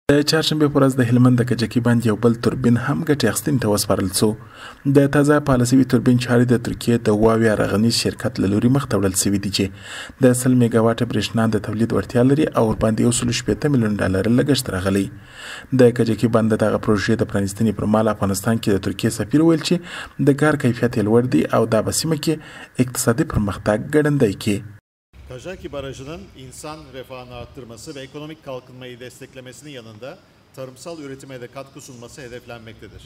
د چهارشنبې پر ورځ د هلمند د کجکي بند یو بل توربین هم ګټې اخیستنې ته وسپارل شو. د تازه فعاله شوي توربین چارې د ترکیې د واویا رغنیز شرکت له لوري مخته وړل شوي دي چې د 100 میګاواټه برېښنا د تولید وړتیا لري او ورباندې 160 میلیون ډالر لګښت راغلی. د کجکي بند د دغه پروژې د پرانیستنې پر مهال افغانستان کې د ترکیې سفیر وویل چې د کار کیفیت یې لوړ دی او دا به سیمه کې اقتصادي پرمختګ ګړندی کړي. Kajaki Barajı'nın insan refahını arttırması ve ekonomik kalkınmayı desteklemesinin yanında tarımsal üretime de katkı sunması hedeflenmektedir.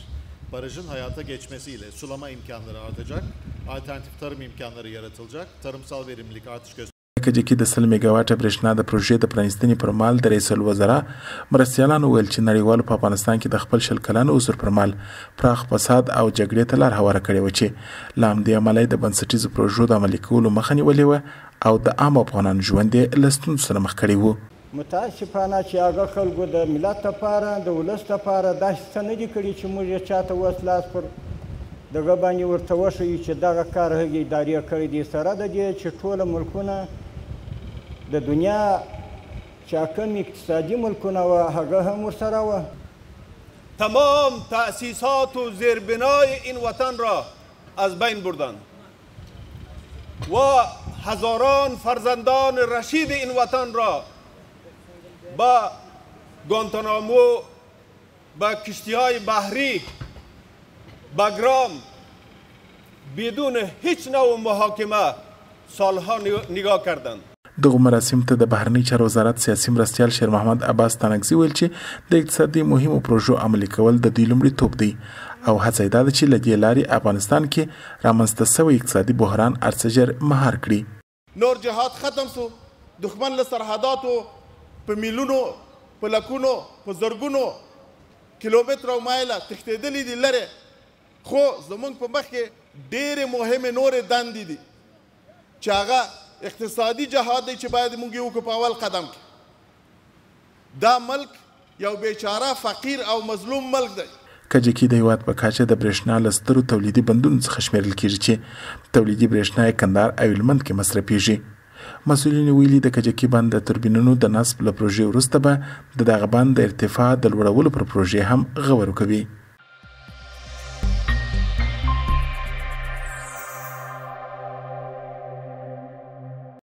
Barajın hayata geçmesiyle sulama imkanları artacak, alternatif tarım imkanları yaratılacak, tarımsal verimlilik artış gösterecek. کجکي د 100 میګاواټه برېښنا د پروژې د پرانیستنې پر مهال د رئیس الوزرا مرستیالانو وویل چې نړیوالو په افغانستان کې د خپل 20 کلن حضور پر مهال پراخ فساد او جګړې ته لار هواره کړې وه چې له همدې امله یې د بنسټیزو پروژو د عملي کولو مخه نیولې وه او د عامو افغانانو ژوند یې له ستونزو سره مخ کړی و. متاسفانه چې هغه خلکو د ملت لپاره، د ولس لپاره داسې څه نه دي کړي چې موږ یې چاته اوس لاس پر دغه باندې ورته وښیو چې دغه کار هغې ادارې کړی دی. سره د دې چې ټوله ملکونه د دنیا چې کوم اقتصادي ملکونه وه هغه هم ورسره وه. تمام تأسیسات و زیربنای این وطن را از بین بردند و هزاران فرزندان رشید این وطن را با گوانتانامو، با کشتی‌های بحری، بگرام بدون هیچ نوع محاکمه سالها نگاه کردند. دغو مراسمو ته د بهرنیو چارو وزارت سیاسي مرستیال شیر محمد عباس ستانکزي ویل چې د اقتصادي مهمو پروژو عملي کول د دوی لومړیتوب دی او هڅه یې دا ده چې له دې لارې افغانستان کې رامنځته شوی اقتصادي بحران هر څه ژر مهار کړي. نور جهاد ختم سو، دښمن له سرحداتو په میلونو، په لکونو، په زرګونو کیلومتره او مایله تښتېدلي دي لرې، خو زموږ په مخ کې ډېرې مهمې نورې دندې دي چې هغه اقتصادي جهاد دی چې باید موږ یې وکړو په اول قدم کې. دا ملک یو بیچاره، فقیر او مظلوم ملک دی. کجکي د هیواد په کچه د برېښنا له سترو تولیدي بندونو څخه شمېرل کېږي چې تولیدي برېښنا یې کندهار او هلمند کې مصرفېږي. مسؤلینو ویلي د کجکي بند د توربینونو د نصب له پروژې وروسته به د دغه بند د ارتفاع د لوړولو پر پروژې هم غور وکوي.